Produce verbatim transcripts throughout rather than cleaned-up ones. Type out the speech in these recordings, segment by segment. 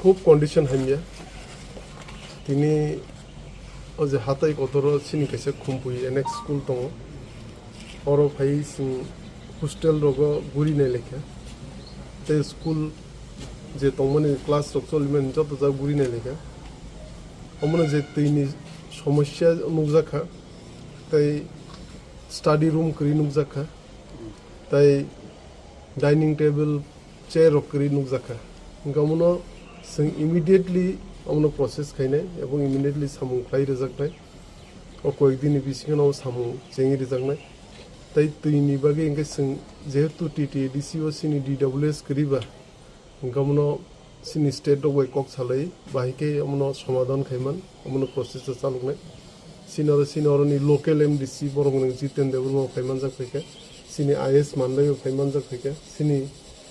Khub condition hamya. Tini o je hatai kotoro chini kaisa Khumpui N X school tongo. Oro phai chwng hostel rogo guri nai lekha. Tei school je tongmani class rok cholimani joto jaga guri nai lekha. Omono je twi ni somosya nukjakha. Tei study room kwrwi nukjakha. Tei dining table, chair rok kwrwi nukjakha. Hwnkhe omono chwng immediately omono process khainai ebong immediately samung khlai rwjaknai. O koyek dini bisingo samung chengwi rwjaknai. Tei twi ni bagwi hwnkhe chwng jehetu T T A D C o chini D W S kwrwi ba, hwnkhe omono chini state rok bai kok salai, bahai khe omono somadhan khaiman, omono process o chaloknai. Chini oro, chini oroni local M D C borok nwng Jiten Debbarma bo phaimanjak phaikha, chini I S Mandai bo phaimanjak phaikha, chini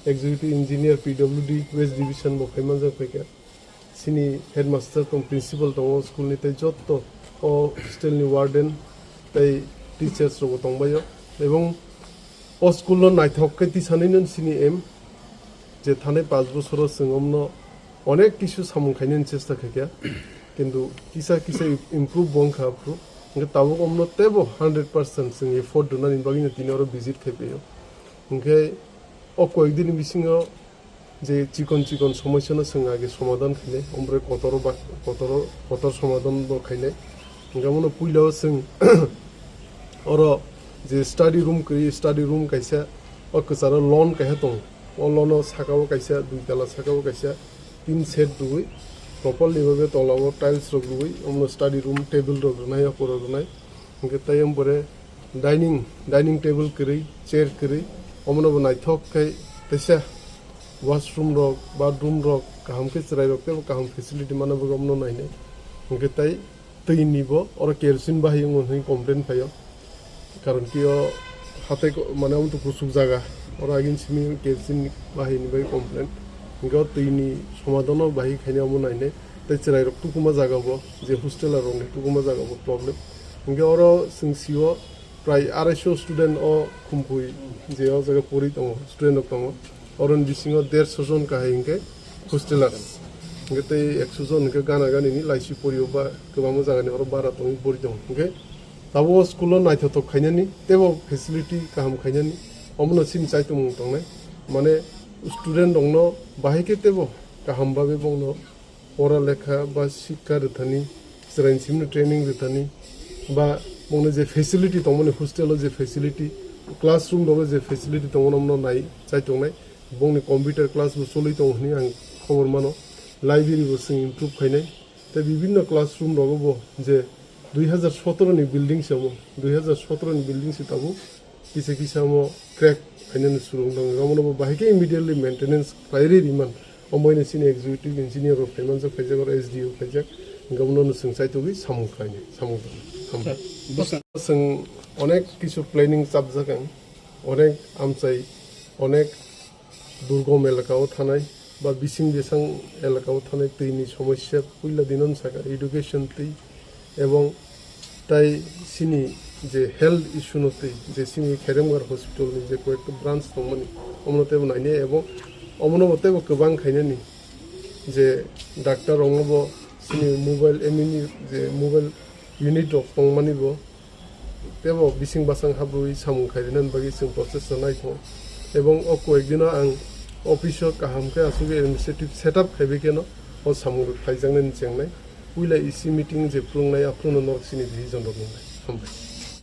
executive engineer P W D West Division bo phaimanjak phaikha, chini headmaster tong, principal tongo school ni, tei jotto o hostel ni warden tei teachers rok bo tongbaio, ebong o school no naithok khe tisanino chini aim, je thanai panch bosoro chwng omno onek kisu samung khainani chesta khaikha, kintu kisa kisa improve bo wngkha aphuru. Hwnkhe tabuk omno teibo hundred percent chwng effort rwnani bagwino tini oro visit khaipaio. Hwnkhe o koyek dini bisingo je chikon chikon somosya no chwng age somadhan khainai, ombre kotoro ba, kotoro, kotor somadhan bo khainai. Hwnkhe omono puila o chwng oro je study room kwrwi, study room kaisa o kwcharo lawn kaisa tongo. O lawn o saka o kaisa dui tala, saka o kaisa tin set rwui, properly bhabe tola o tiles rok rwui, omono study room table rok rwnai, o pura rwnai. Hwnkhe tei omo pore dining, dining table kwrwi, chair kwrwi, omono bo naithok khe teisa washroom rok, bathroom rok kaham khe chwrai rok teibo kaham facility mana bagwi omono nainai. Hwnkhe tei twi ni bo oro kerosene bahai wngo hinwi complain phaio. Karon ki o hatai ko-, mane omo to kuchuk jaga, oro agin simi kerosene bahai ni bai complain. Hwnkhe o twi ni somadhan o bahai khainai omo nainai. Tei chwrai rok tukuma jaga bo, je hostel rok ni tukuma jaga bo problem. Hwnkhe oro chwng sio prai arai so student o Khumpui je o jaga pori tongo, student rok tongo. Oroni bisingo derso jon kahai hwnkhe hosteler. Hwnkhe tei ekso jon hwnkhe gana gani ni laisi porio ba kwbangma jaga ni oro bara tongwi pori tongo. Hwnkhe tabuk o school o naithothok khainani, teibo facility kaham khainani, omono chini chaitomung tongnai. Mane student rokno bahai khe teibo kaham bagwi bongno pora lekha ba sikha rwthani, chwraini simi training rwthani, ba bongni je facility tongmani, hostel o je facility, classroom rogo je facility tongmani, omono nai chai tongnai. Bongni computer class bo choli tongo hwnwi ang khobor mano. Library bo chwng improve khainai. Tei bibinno classroom rogo bo je dui hazar sotoro ni building se omo, dui hazar sotoro ni building se tabuk kisa kisa omo crack khainani surung tongo. Omono bo bahai khe immediately maintenance khlai ri riman. Omo bai chini executive engineer rok phaimanjak, phaijak, oro S D O phaijak. Hwnkhe omono chwng chaitugwi samung khlainai, samung tangwi. Hambai. Sir, bwsa- Chwng onek kisu planning chapjak ang, onek amchai, onek durgom elaka o thanai ba bising bisang elaka o thanai twi ni somosya puila dino saka education twi ebong tai sini je health issue no twi je sini Kheremgar hospital ni je koyekta branch tongmani omono teibo nainai ebong omono bo teibo kwbang khainani je doctor rok no bo sini mobile emini je mobile unit rok tongmani bo teibo bising basang habrwi samung khai rinani bagwi chwng process rwnai tongo. Ebong o koyek dino ang office o kaham khe asugwi administrative setup khaibai kheno o samung rok khaijaknani chengnai. Puila E C meeting je phwrwngnai, aphuru no norok chini decision rok wngnai. Hambai.